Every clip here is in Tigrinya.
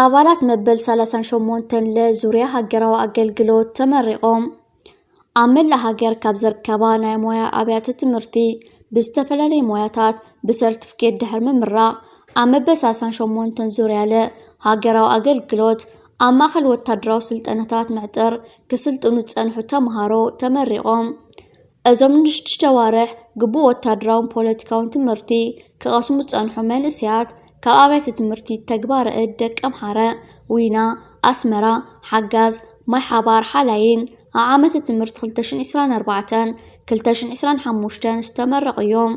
ኣባላት መበል ሰላሳን ሸሞንተን ለ ዙርያ ሃገራዊ ኣገልግሎት ተመሪቖም። ኣብ መላእ ሃገር ካብ ዝርከባ ናይ ሞያ ኣብያተ ትምህርቲ ብዝተፈላለየ ሞያታት ብሰርቲፊኬት ድሕሪ ምምራቕ ኣብ መበል ሰላሳን ሸሞንተን ዙርያ ለ ሃገራዊ ኣገልግሎት ኣብ ማእከል ወታደራዊ ስልጠናታት መዕጠር ክስልጥኑ ዝጸንሑ ተምሃሮ ተመሪቖም። እዞም ንሽዱሽተ ኣዋርሕ ግቡእ ወታደራውን ፖለቲካውን ትምህርቲ ክቐስሙ ዝጸንሑ መንእሰያት ካብ ኣብያተ ትምህርቲ ተግባረ እድ ደቀምሓረ፣ ዊና፣ ኣስመራ፣ ሓጋዝ፣ ማይ ሓባር፣ ሓላይን ኣብ ዓመተ ትምህርቲ ክልተ ሽሕን ዕስራን ኣርባዕተን ክልተ ሽሕን ዕስራን ሓሙሽተን ዝተመረቑ እዮም።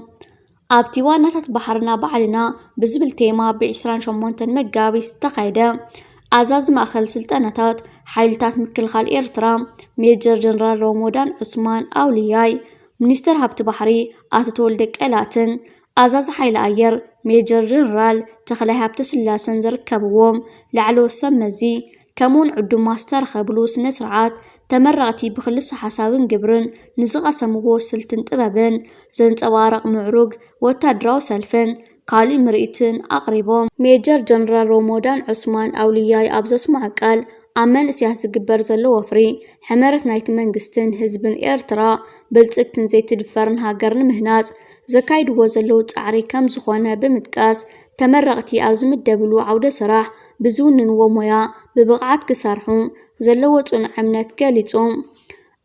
ኣብቲ ዋናታት ባሕርና ባዕልና ብዝብል ቴማ ብ ዕስራን ሸሞንተን መጋቢት ዝተኻየደ ኣዛዚ ማእከል ስልጠናታት ሓይልታት ምክልኻል ኤርትራ ሜጀር ጀነራል ሮሞዳን ዑስማን ኣውልያይ፣ ሚኒስተር ሃብቲ ባሕሪ ኣቶ ተወልደ ቀላትን ኣዛዚ ሓይሊ ኣየር ሜጀር ጀነራል ተኽላይ ሃብተስላሰን ዝርከብዎም ላዕለዎት ሰብ መዚ ከምኡውን ዕዱማት ዝተረኸብሉ ስነ ስርዓት ተመረቕቲ ብክልሰ ሓሳብን ግብርን ንዝቐሰምዎ ስልትን ጥበብን ዘንጸባርቕ ምዕሩግ ወታደራዊ ሰልፍን ካልእ ምርኢትን ኣቕሪቦም። ሜጀር ጀነራል ሮሞዳን ዑስማን ኣውልያይ ኣብ ዘስምዖ ቃል ኣብ መንእሰያት ዝግበር ዘሎ ወፍሪ ሕመረት ናይቲ መንግስትን ህዝብን ኤርትራ ብልጽግትን ዘይትድፈርን ሃገር ንምህናጽ ዘካይድዎ ዘለዉ ጻዕሪ ከም ዝኾነ ብምጥቃስ ተመረቕቲ ኣብ ዝምደብሉ ዓውደ ስራሕ ብዝውንንዎ ሞያ ብብቕዓት ክሰርሑ ዘለዎ ጽኑዕ እምነት ገሊጹ።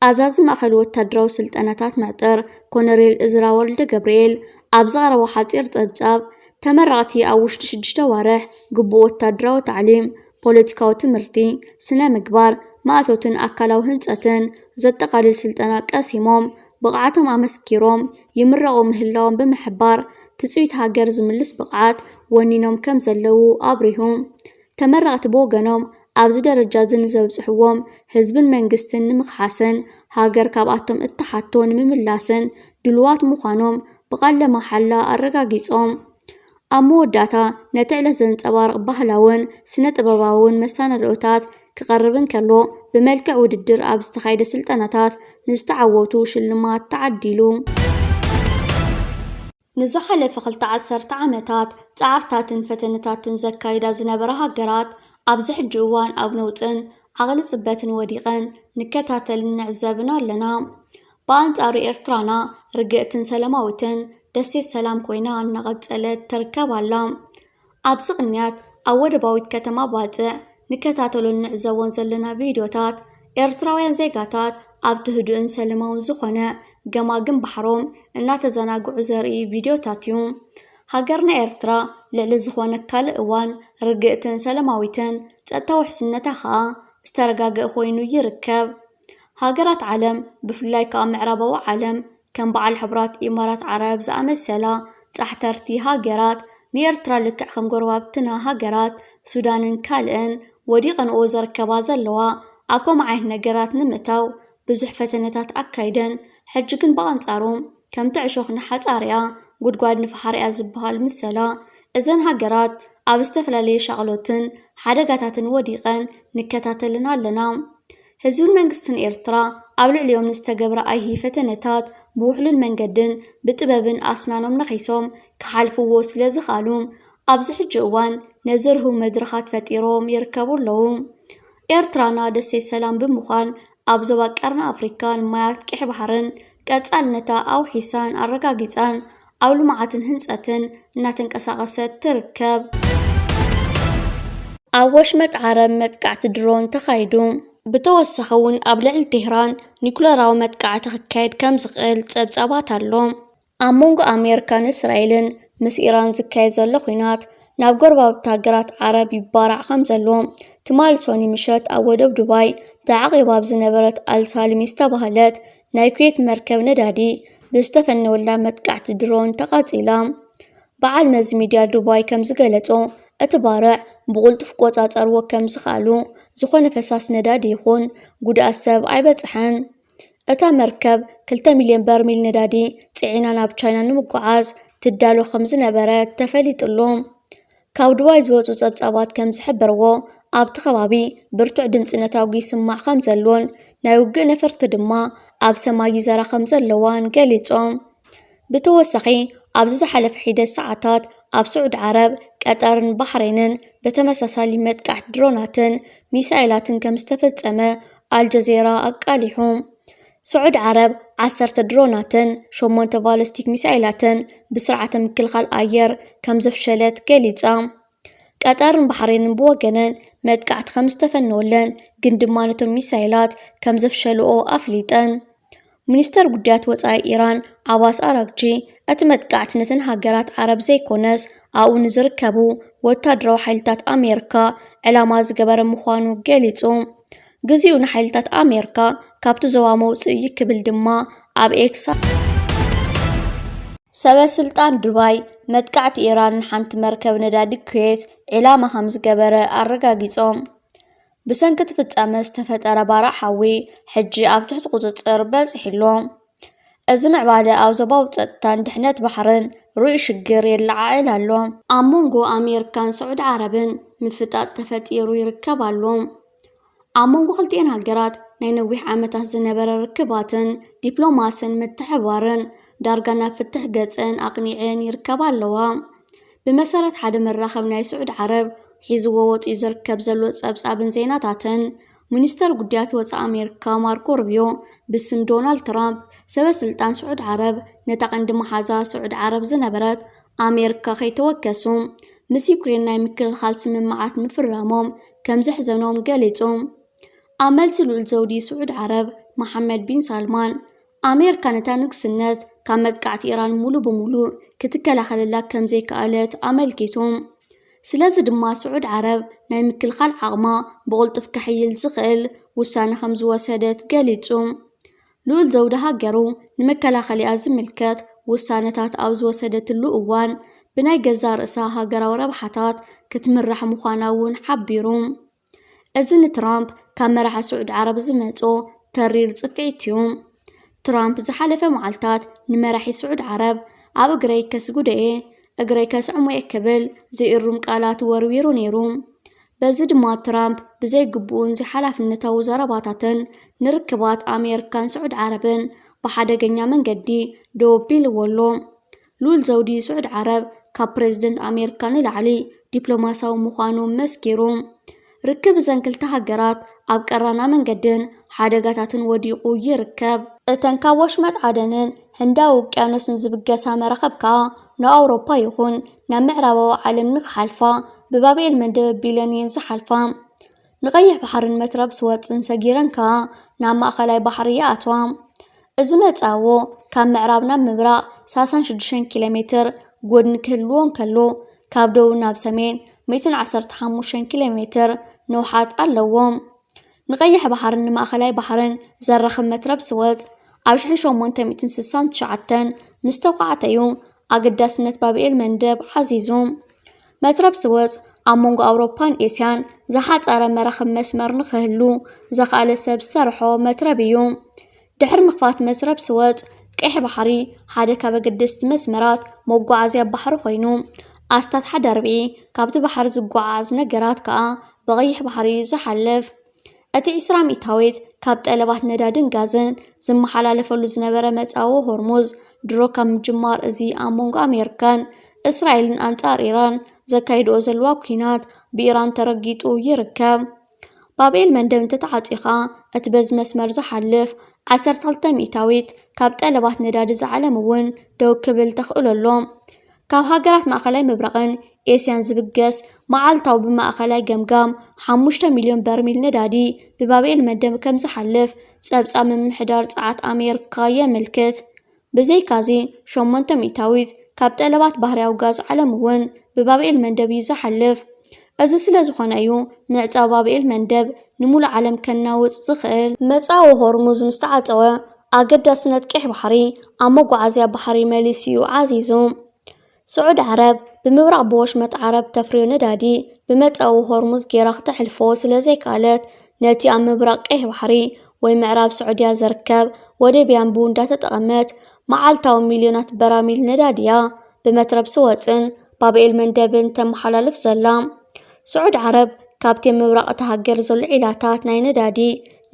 ኣዛዚ ማእከል ወታደራዊ ስልጠናታት መዕጠር ኮነሬል እዝራ ወልደ ገብርኤል ኣብ ዘቕረቦ ሓጺር ጸብጻብ ተመረቕቲ ኣብ ውሽጢ ሽዱሽተ ኣዋርሕ ግቡእ ወታደራዊ ታዕሊም፣ ፖለቲካዊ ትምህርቲ፣ ስነ ምግባር፣ ማእቶትን ኣካላዊ ህንጸትን ዘጠቓልል ስልጠና ቀሲሞም ብቕዓቶም ኣመስኪሮም ይምረቑ ምህላዎም ብምሕባር ትጽቢት ሃገር ዝምልስ ብቕዓት ወኒኖም ከም ዘለዉ ኣብሪሁ። ተመረቕቲ ብወገኖም ኣብዚ ደረጃ እዚ ንዘብጽሕዎም ህዝብን መንግስትን ንምኽሓስን ሃገር ካብኣቶም እትሓቶ ንምምላስን ድሉዋት ምዃኖም ብቓለ መሓላ ኣረጋጊጾም። ኣብ መወዳእታ ነቲ ዕለት ዘንጸባርቕ ባህላውን ስነ ጥበባውን መሰናድኦታት ክቐርብ እንከሎ ብመልክዕ ውድድር ኣብ ዝተኻየደ ስልጠናታት ንዝተዓወቱ ሽልማት ተዓዲሉ። ንዝሓለፈ ክልተ ዓሰርተ ዓመታት ጻዕርታትን ፈተነታትን ዘካይዳ ዝነበራ ሃገራት ኣብዚ ሕጂ እዋን ኣብ ነውጽን ዓቕሊ ጽበትን ወዲቐን ንከታተልን ንዕዘብን ኣለና። ብኣንጻሩ ኤርትራና ርግእትን ሰላማዊትን ደሴት ሰላም ኮይና እናቐጸለት ትርከብ ኣላ። ኣብዚ ቅንያት ኣብ ወደባዊት ከተማ ባጽዕ ንከታተሎን ንዕዘቦን ዘለና ቪድዮታት ኤርትራውያን ዜጋታት ኣብቲ ህዱእን ሰላማውን ዝኾነ ገማግም ባሕሮም እናተዘናግዑ ዘርኢ ቪድዮታት እዩ። ሃገርና ኤርትራ ልዕሊ ዝኾነ ካልእ እዋን ርግእትን ሰላማዊትን፣ ጸጥታ ውሕስነታ ኸኣ ዝተረጋገአ ኮይኑ ይርከብ። ሃገራት ዓለም ብፍላይ ከኣ ምዕራባዊ ዓለም ከም በዓል ሕቡራት ኢማራት ዓረብ ዝኣመሰላ ጻሕተርቲ ሃገራት ንኤርትራ ልክዕ ከም ጎረባብትና ሃገራት ሱዳንን ካልእን ወዲቐንኦ ዘርከባ ዘለዋ ኣብ ከምኡ ዓይነት ነገራት ንምእታው ብዙሕ ፈተነታት ኣካይደን፣ ሕጂ ግን ብኣንጻሩ ከምቲ ዕሾኽ ንሓጻሪኣ ጉድጓድ ንፈሓሪኣ ዝበሃል ምሰላ እዘን ሃገራት ኣብ ዝተፈላለየ ሻቕሎትን ሓደጋታትን ወዲቐን ንከታተልን ኣለና። ህዝብን መንግስትን ኤርትራ ኣብ ልዕሊኦም ንዝተገብረ ኣይሂ ፈተነታት ብውሕሉል መንገድን ብጥበብን ኣስናኖም ነኺሶም ክሓልፍዎ ስለ ዝኸኣሉ ኣብዚ ሕጂ እዋን ነዚ ርህው መድረኻት ፈጢሮም ይርከቡ ኣለዉ። ኤርትራና ደሴት ሰላም ብምዃን ኣብ ዞባ ቀርኒ ኣፍሪካን ማያት ቀይሕ ባሕርን ቀጻልነታ ኣውሒሳን ኣረጋጊጻን ኣብ ልምዓትን ህንጸትን እናተንቀሳቐሰት ትርከብ። ኣብ ወሽመጥ ዓረብ መጥቃዕቲ ድሮን ተኻይዱ። ብተወሳኺ እውን ኣብ ልዕሊ ቴህራን ኒኩለራዊ መጥቃዕቲ ክካየድ ከም ዝኽእል ጸብጻባት ኣሎ። ኣብ መንጎ ኣሜሪካን እስራኤልን ምስ ኢራን ዝካየድ ዘሎ ኲናት ናብ ጎረባብቲ ሃገራት ዓረብ ይባራዕ ከም ዘሎ ትማሊ ሰኑይ ምሸት ኣብ ወደብ ዱባይ ተዓቒባ ኣብ ዝነበረት ኣልሳሊሚ ዝተባህለት ናይ ኩዌት መርከብ ነዳዲ ብዝተፈነወላ መጥቃዕቲ ድሮን ተቓጺላ። በዓል መዚ ሚድያ ዱባይ ከም ዝገለጾ፣ እቲ ባርዕ ብቕልጡፍ ክቆጻጸርዎ ከም ዝኸኣሉ፣ ዝኾነ ፈሳሲ ነዳዲ ይኹን ጉድኣት ሰብ ኣይበጽሐን። እታ መርከብ ክልተ ሚልዮን በርሚል ነዳዲ ጽዒና ናብ ቻይና ንምጉዓዝ ትዳሎ ከም ዝነበረት ተፈሊጡ ኣሎ። ካብ ዱባይ ዝወጹ ጸብጻባት ከም ዝሕብርዎ፣ ኣብቲ ከባቢ ብርቱዕ ድምጺ ነታጒ ይስማዕ ከም ዘሎን ናይ ውግእ ነፈርቲ ድማ ኣብ ሰማይ ይዘራ ከም ዘለዋን ገሊጾም። ብተወሳኺ፣ ኣብዚ ዝሓለፈ ሒደት ሰዓታት ኣብ ስዑዲ ዓረብ ቀጠርን ባሕሬንን ብተመሳሳሊ መጥቃዕቲ ድሮናትን ሚሳይላትን ከም ዝተፈጸመ ኣልጀዚራ ኣቃሊሑ። ስዑድ ዓረብ ዓሰርተ ድሮናትን ሸሞንተ ባለስቲክ ሚሳይላትን ብስርዓተ ምክልኻል ኣየር ከም ዘፍሸለት ገሊጻ። ቀጠርን ባሕሬንን ብወገነን መጥቃዕቲ ከም ዝተፈነወለን ግን ድማ ነቶም ሚሳይላት ከም ዘፍሸልኦ ኣፍሊጠን። ሚኒስተር ጉዳያት ወጻኢ ኢራን ዓባስ ኣራግቺ እቲ መጥቃዕቲ ነተን ሃገራት ዓረብ ዘይኮነስ ኣብኡ ንዝርከቡ ወታደራዊ ሓይልታት ኣሜሪካ ዕላማ ዝገበረ ምዃኑ ገሊጹ። ግዜኡ ንሓይልታት ኣሜሪካ ካብቲ ዞባ መውጽኢ እዩ ክብል ድማ ኣብ ኤክስ። ሰበ ስልጣን ዱባይ መጥቃዕቲ ኢራን ንሓንቲ መርከብ ነዳዲ ኩዌት ዒላማ ከም ዝገበረ ኣረጋጊጾም። ብሰንኪ እቲ ፍጻመ ዝተፈጠረ ባርዕ ሓዊ ሕጂ ኣብ ትሕቲ ቁጽጽር በጺሑ ኣሎ። እዚ ምዕባለ ኣብ ዞባዊ ጸጥታን ድሕነት ባሕርን ርኡይ ሽግር የለዓዕል ኣሎ። ኣብ መንጎ ኣሜሪካን ስዑዲ ዓረብን ምፍጣጥ ተፈጢሩ ይርከብ ኣሎ። ኣብ መንጎ ክልቲኤን ሃገራት ናይ ነዊሕ ዓመታት ዝነበረ ርክባትን ዲፕሎማስን ምትሕብባርን ዳርጋ ናብ ፍትሕ ገጽን ኣቕኒዐን ይርከባ ኣለዋ። ብመሰረት ሓደ መራኸብ ናይ ስዑዲ ዓረብ ሒዝዎ ወጺኡ ዝርከብ ዘሎ ጸብጻብን ዜናታትን፣ ሚኒስተር ጉዳያት ወጻኢ ኣሜሪካ ማርኮ ሩቢዮ ብስም ዶናልድ ትራምፕ ሰበ ስልጣን ስዑዲ ዓረብ ነታ ቀንዲ መሓዛ ስዑዲ ዓረብ ዝነበረት ኣሜሪካ ከይተወከሱ ምስ ዩክሬን ናይ ምክልኻል ስምምዓት ምፍራሞም ከም ዘሕዘኖም ገሊጹ። ኣብ መልሲ ልዑል ዘውዲ ስዑድ ዓረብ መሓመድ ቢን ሳልማን፣ ኣሜሪካ ነታ ንግስነት ካብ መጥቃዕቲ ኢራን ሙሉ ብሙሉ ክትከላኸለላ ከም ዘይከኣለት ኣመልኪቱ። ስለዚ ድማ ስዑድ ዓረብ ናይ ምክልኻል ዓቕማ ብቕልጡፍ ከሕይል ዝኽእል ውሳነ ከም ዝወሰደት ገሊጹ። ልኡል ዘውዲ ሃገሩ ንመከላኸሊኣ ዝምልከት ውሳነታት ኣብ ዝወሰደትሉ እዋን ብናይ ገዛእ ርእሳ ሃገራዊ ረብሓታት ክትምራሕ ምዃና እውን ሓቢሩ። እዚ ንትራምፕ ካብ መራሒ ስዑዲ ዓረብ ዝመጾ ተሪር ጽፍዒት እዩ። ትራምፕ ዝሓለፈ መዓልታት ንመራሒ ስዑዲ ዓረብ ኣብ እግረይ ከስጉዶ እየ፣ እግረይ ከስዕሞ እየ ክብል ዘይእሩም ቃላት ወርዊሩ ነይሩ። በዚ ድማ ትራምፕ ብዘይግቡእን ዘይሓላፍነታዊ ዘረባታትን ንርክባት ኣሜሪካን ስዑዲ ዓረብን ብሓደገኛ መንገዲ ደው ኣቢልዎ ኣሎ። ልኡል ዘውዲ ስዑዲ ዓረብ ካብ ፕሬዝደንት ኣሜሪካ ንላዕሊ ዲፕሎማስያዊ ምዃኑ መስኪሩ። ርክብ እዘን ክልተ ሃገራት ኣብ ቀራና መንገድን ሓደጋታትን ወዲቑ ይርከብ። እተን ካብ ወሽመጥ ዓደንን ህንዳዊ ውቅያኖስን ዝብገሳ መራኽብ ከኣ ንኣውሮፓ ይኹን ናብ ምዕራባዊ ዓለም ንኽሓልፋ ብባብኤል መንደብ ኣቢለን እየን ዝሓልፋ። ንቐይሕ ባሕርን መትረብ ስወጽን ሰጊረን ከኣ ናብ ማእከላይ ባሕሪ ይኣትዋ። እዚ መጻዎ ካብ ምዕራብ ናብ ምብራቕ ሰላሳን ሽዱሽተን ኪሎ ሜትር ጎድኒ ክህልዎ እንከሎ፣ ካብ ደቡብ ናብ ሰሜን ሚእትን ዓሰርተ ሓሙሽተን ኪሎ ሜትር ንውሓት ኣለዎ። ንቐይሕ ባሕርን ንማእከላይ ባሕርን ዘራኽብ መትረብ ስወጽ ኣብ ሽሕን ሸሞንተ ሚእትን ስሳን ትሽዓተን ምስ ተኳዕተ እዩ ኣገዳስነት ባብኤል መንደብ ዓዚዙ። መትረብ ስወጽ ኣብ መንጎ ኣውሮፓን ኤስያን ዝሓጸረ መራኽብ መስመር ንኽህሉ ዘኽኣለ ሰብ ዝሰርሖ መትረብ እዩ። ድሕሪ ምኽፋት መትረብ ስወጽ፣ ቀይሕ ባሕሪ ሓደ ካብ ኣገደስቲ መስመራት መጓዓዝያ ባሕሪ ኮይኑ፣ ኣስታት ሓደ ርብዒ ካብቲ ባሕሪ ዝጓዓዝ ነገራት ከኣ ብቐይሕ ባሕሪ እዩ ዝሓልፍ። እቲ ዕስራ ሚእታዊት ካብ ጠለባት ነዳድን ጋዝን ዝመሓላለፈሉ ዝነበረ መጻወ ሆርሙዝ ድሮ ካብ ምጅማር እዚ ኣብ መንጎ ኣሜሪካን እስራኤልን ኣንጻር ኢራን ዘካይድኦ ዘለዋ ኲናት ብኢራን ተረጊጡ ይርከብ። ባብኤል መንደብ እንተተዓጽዩ ኸኣ እቲ በዚ መስመር ዝሓልፍ ዓሰርተ ክልተ ሚእታዊት ካብ ጠለባት ነዳዲ እዚ ዓለም እውን ደው ክብል ተኽእሎ ኣሎ። ካብ ሃገራት ማእከላይ ምብራቕን ኤስያን ዝብገስ መዓልታዊ ብማእከላይ ገምጋም ሓሙሽተ ሚልዮን በርሚል ነዳዲ ብባብኤል መንደብ ከም ዝሓልፍ ጸብጻብ ምምሕዳር ጸዓት ኣሜሪካ የመልክት። ብዘይካዚ ሸሞንተ ሚእታዊት ካብ ጠለባት ባህርያዊ ጋዝ ዓለም እውን ብባብኤል መንደብ እዩ ዝሓልፍ። እዚ ስለ ዝኾነ እዩ ምዕጻው ባብኤል መንደብ ንሙሉእ ዓለም ከናውጽ ዝኽእል። መጻወ ሆርሙዝ ምስ ተዓጸወ ኣገዳስነት ቀይሕ ባሕሪ ኣብ መጓዓዝያ ባሕሪ መሊሱ እዩ ዓዚዙ። ስዑድ ዓረብ ብምብራቕ ብወሽመጥ ዓረብ ተፍርዮ ነዳዲ ብመጻዊ ሆርሙዝ ጌራ ክተሕልፎ ስለ ዘይከኣለት፣ ነቲ ኣብ ምብራቕ ቀይሕ ባሕሪ ወይ ምዕራብ ስዑድያ ዝርከብ ወደብ ያንቡ እንዳተጠቐመት መዓልታዊ ሚልዮናት በራሚል ነዳዲ እያ ብመትረብ ስወጽን ባብኤል መንደብን ተመሓላልፍ ዘላ። ስዑድ ዓረብ ካብቲ ኣብ ምብራቕ እታ ሃገር ዘሎ ዒላታት ናይ ነዳዲ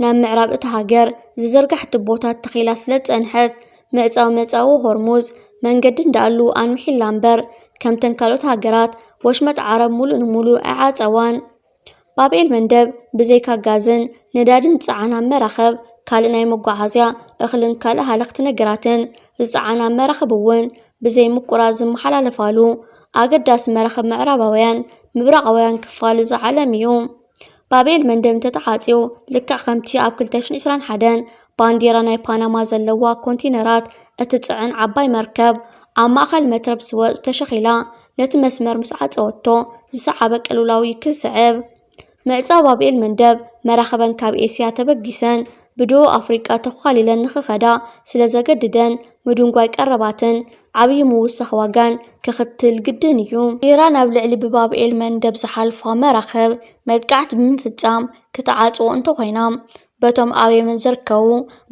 ናብ ምዕራብ እታ ሃገር ዝዝርጋሕ ቱቦታት ተኺላ ስለ ዝጸንሐት፣ ምዕጻው መጻዊ ሆርሙዝ መንገዲ እንዳኣሉ ኣንዊሒላ እምበር፣ ከምተን ካልኦት ሃገራት ወሽመጥ ዓረብ ሙሉእ ንሙሉእ ኣይዓጸዋን። ባብኤል መንደብ ብዘይካ ጋዝን ነዳድን ዝጸዓና መራኸብ ካልእ ናይ መጓዓዝያ እኽልን ካልእ ሃለኽቲ ነገራትን ዝጸዓና መራኽብ እውን ብዘይ ምቁራጽ ዝመሓላለፋሉ ኣገዳሲ መራኽብ ምዕራባውያን ምብራቓውያን ክፋል እዛ ዓለም እዩ። ባብኤል መንደብ እንተተዓጽዩ፣ ልክዕ ከምቲ ኣብ ክልተ ሽሕን ዕስራን ሓደን ባንዲራ ናይ ፓናማ ዘለዋ ኮንቴነራት እትጽዕን ዓባይ መርከብ ኣብ ማእከል መትረብ ስወዝ ተሸኺላ ነቲ መስመር ምስ ዓጸወቶ ዝሰዓበ ቅልውላው እዩ ክስዕብ። ምዕጻው ባብኤል መንደብ መራኽበን ካብ ኤስያ ተበጊሰን ብደቡብ ኣፍሪቃ ተዃሊለን ንኽኸዳ ስለ ዘገድደን ምድንጓይ ቀረባትን ዓብዪ ምውሳኽ ዋጋን ከኽትል ግድን እዩ። ኢራን ኣብ ልዕሊ ብባብኤል መንደብ ዝሓልፋ መራኽብ መጥቃዕቲ ብምፍጻም ክትዓጽዎ እንተኾይና፣ በቶም ኣብ የመን ዝርከቡ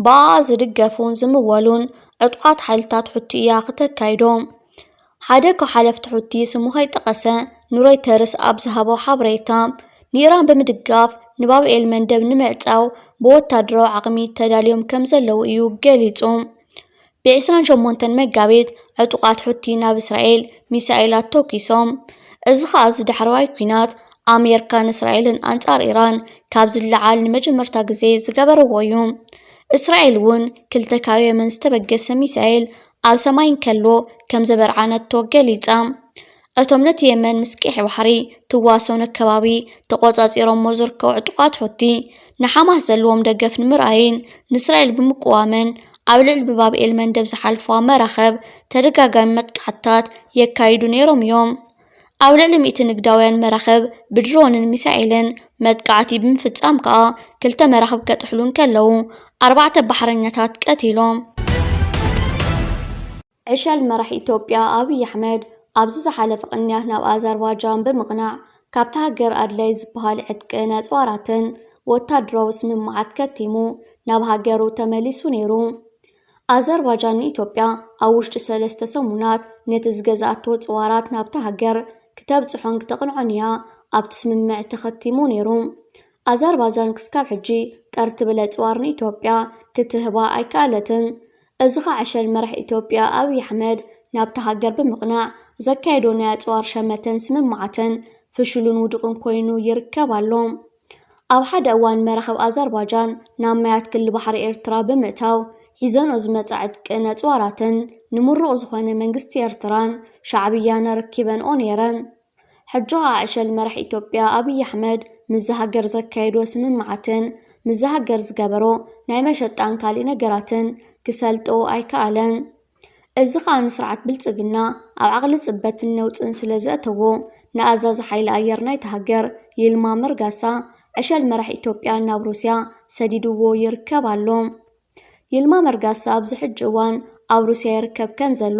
ብኣ ዝድገፉን ዝምወሉን ዕጡቓት ሓይልታት ሑቲ እያ ክተካይዶ። ሓደ ካብ ሓለፍቲ ሑቲ ስሙ ከይጠቐሰ ንሮይተርስ ኣብ ዝሃቦ ሓበሬታ፣ ንኢራን ብምድጋፍ ንባብኤል መንደብ ንምዕጻው ብወታደራዊ ዓቕሚ ተዳልዮም ከም ዘለዉ እዩ ገሊጹ። ብ ዕስራን ሸሞንተን መጋቢት ዕጡቓት ሑቲ ናብ እስራኤል ሚሳኤላት ተኩሶም። እዚ ኸኣ እዚ ዳሕረዋይ ኲናት ኣሜሪካን እስራኤልን ኣንጻር ኢራን ካብ ዝለዓል ንመጀመርታ ግዜ ዝገበርዎ እዩ። እስራኤል እውን ክልተ ካብ የመን ዝተበገሰ ሚሳኤል ኣብ ሰማይ እንከሎ ከም ዘበርዓነቶ ገሊጻ። እቶም ነቲ የመን ምስ ቀይሕ ባሕሪ ትዋሰኖ ከባቢ ተቖጻጺሮሞ ዝርከቡ ዕጡቓት ሑቲ፣ ንሓማስ ዘለዎም ደገፍ ንምርኣይን ንእስራኤል ብምቅዋምን ኣብ ልዕሊ ብባብኤል መንደብ ዝሓልፋ መራኽብ ተደጋጋሚ መጥቃዕትታት የካይዱ ነይሮም እዮም። ኣብ ልዕሊ ሚእቲ ንግዳውያን መራኽብ ብድሮንን ሚሳኤልን መጥቃዕቲ ብምፍጻም ከኣ ክልተ መራኽብ ከጥሕሉ እንከለዉ ኣርባዕተ ባሕረኛታት ቀቲሎም። ዕሸል መራሒ ኢትዮጵያ ኣብይ ኣሕመድ ኣብዚ ዝሓለፈ ቅንያት ናብ ኣዘርባጃን ብምቕናዕ ካብታ ሃገር ኣድላይ ዝበሃል ዕጥቅን ኣጽዋራትን ወታደራዊ ስምምዓት ከቲሙ ናብ ሃገሩ ተመሊሱ ነይሩ። ኣዘርባጃን ንኢትዮጵያ ኣብ ውሽጢ ሰለስተ ሰሙናት ነቲ ዝገዝኣቶ ጽዋራት ናብታ ሃገር ክተብጽሖን ክተቕንዖን እያ ኣብቲ ስምምዕ ተኸቲሙ ነይሩ። ኣዘርባጃን ክስካብ ሕጂ ጠር ትብል ኣጽዋር ንኢትዮጵያ ክትህባ ኣይከኣለትን። እዚ ኸኣ ዕሸል መራሒ ኢትዮጵያ ኣብይ ኣሕመድ ናብታ ሃገር ብምቕናዕ ዘካየዶ ናይ ኣጽዋር ሸመተን ስምምዓትን ፍሹልን ውዱቕን ኮይኑ ይርከብ ኣሎ። ኣብ ሓደ እዋን መራኸብ ኣዘርባጃን ናብ ማያት ክሊ ባሕሪ ኤርትራ ብምእታው ሒዘንኦ ዝመጻ ዕጥቅን ኣጽዋራትን ንምሩቕ ዝኾነ መንግስቲ ኤርትራን ሻዕብያን ኣረኪበንኦ ነይረን። ሕጂ ኸኣ ዕሸል መራሒ ኢትዮጵያ ኣብይ ኣሕመድ ምስዛ ሃገር ዘካየዶ ስምምዓትን ምስዛ ሃገር ዝገበሮ ናይ መሸጣን ካሊእ ነገራትን ክሰልጦ ኣይከኣለን። እዚ ኸኣ ንስርዓት ብልጽግና ኣብ ዓቕሊ ጽበትን ነውጽን ስለ ዘእተዎ፣ ንኣዛዚ ሓይሊ ኣየር ናይታ ሃገር ይልማ መርጋሳ ዕሸል መራሒ ኢትዮጵያ ናብ ሩስያ ሰዲድዎ ይርከብ ኣሎ። ይልማ መርጋሳ ኣብዚ ሕጂ እዋን ኣብ ሩስያ ይርከብ ከም ዘሎ፣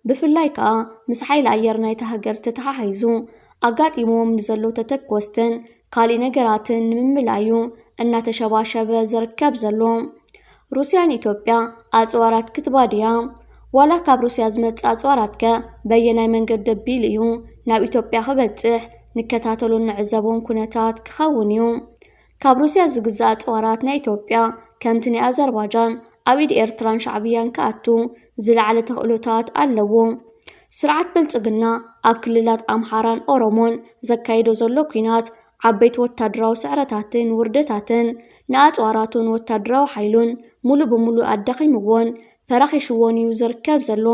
ብፍላይ ከኣ ምስ ሓይሊ ኣየር ናይታ ሃገር ተተሓሒዙ ኣጋጢምዎም ንዘሎ ተተኮስትን ካሊእ ነገራትን ንምምላዩ እናተሸባሸበ ዝርከብ ዘሎ። ሩስያ ንኢትዮጵያ ኣጽዋራት ክትባ ድያ? ዋላ ካብ ሩስያ ዝመጽእ ኣጽዋራትከ በየናይ መንገዲ ኣቢሉ እዩ ናብ ኢትዮጵያ ክበጽሕ? ንከታተሎን ንዕዘቦን ኩነታት ክኸውን እዩ። ካብ ሩስያ ዝግዛእ ኣጽዋራት ናይ ኢትዮጵያ ከምቲ ናይ ኣዘርባጃን ኣብ ኢድ ኤርትራን ሻዕብያን ክኣቱ ዝለዓለ ተኽእሎታት ኣለዎ። ስርዓት ብልጽግና ኣብ ክልላት ኣምሓራን ኦሮሞን ዘካይዶ ዘሎ ኲናት ዓበይቲ ወታደራዊ ስዕረታትን ውርደታትን ንኣጽዋራቱን ወታደራዊ ሓይሉን ሙሉእ ብሙሉእ ኣዳኺምዎን ፈራኺሽዎን እዩ ዝርከብ ዘሎ።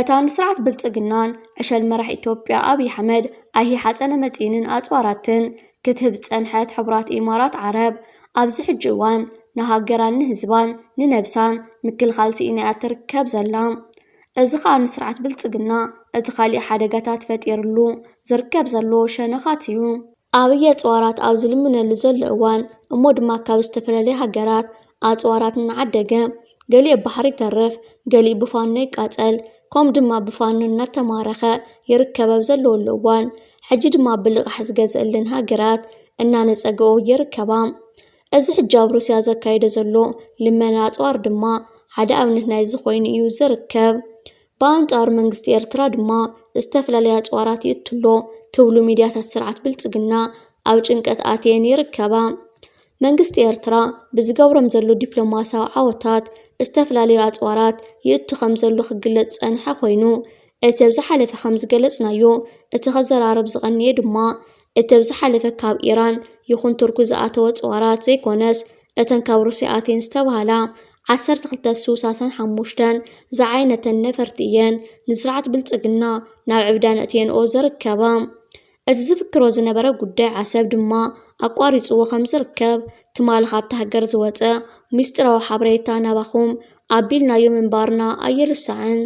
እታ ንስርዓት ብልጽግናን ዕሸል መራሒ ኢትዮጵያ ኣብይ ኣሕመድ ኣይሂ ሓጸነ መጺንን ኣጽዋራትን ክትህብ ዝጸንሐት ሕቡራት ኢማራት ዓረብ ኣብዚ ሕጂ እዋን ንሃገራን ንህዝባን ንነብሳን ምክልኻል ስኢና እያ ትርከብ ዘላ። እዚ ኸኣ ንስርዓት ብልጽግና እቲ ካሊእ ሓደጋታት ፈጢርሉ ዝርከብ ዘሎ ሸነኻት እዩ። ኣብይ ኣጽዋራት ኣብ ዝልምነሉ ዘሎ እዋን እሞ ድማ ካብ ዝተፈላለዩ ሃገራት ኣጽዋራት እናዓደገ፣ ገሊኡ ኣብ ባሕሪ ይተርፍ፣ ገሊኡ ብፋኖ ይቃጸል፣ ከምኡ ድማ ብፋኖ እናተማረኸ ይርከብ ኣብ ዘለወሉ እዋን፣ ሕጂ ድማ ብልቓሕ ዝገዝኣለን ሃገራት እናነጸገኦ ይርከባ። እዚ ሕጂ ኣብ ሩስያ ዘካየዶ ዘሎ ልመና ኣጽዋር ድማ ሓደ ኣብነት ናይዚ ኮይኑ እዩ ዝርከብ። ብኣንጻሩ መንግስቲ ኤርትራ ድማ ዝተፈላለያ ኣጽዋራት ይእትሎ ክብሉ ሚድያታት ስርዓት ብልጽግና ኣብ ጭንቀት ኣትየን ይርከባ። መንግስቲ ኤርትራ ብዝገብሮም ዘሎ ዲፕሎማስያዊ ዓወታት ዝተፈላለዩ ኣጽዋራት ይእቱ ከም ዘሎ ክግለጽ ዝጸንሐ ኮይኑ፣ እቲ ኣብ ዝሓለፈ ከም ዝገለጽናዮ፣ እቲ ከዘራርብ ዝቐንየ ድማ እቲ ኣብ ዝሓለፈ ካብ ኢራን ይኹን ቱርኪ ዝኣተወ ጽዋራት ዘይኮነስ፣ እተን ካብ ሩስያ ኣትየን ዝተባህላ ዓሰርተ ክልተ ሱ ሳሳን ሓሙሽተን ዝዓይነተን ነፈርቲ እየን ንስርዓት ብልጽግና ናብ ዕብዳን እትየንኦ ዝርከባ። እቲ ዝፍክሮ ዝነበረ ጉዳይ ዓሰብ ድማ ኣቋሪጽዎ ከም ዝርከብ ትማሊ ካብታ ሃገር ዝወጸ ሚስጥራዊ ሓበሬታ ናባኹም ኣቢልናዮ ምንባርና ኣይርሳዕን።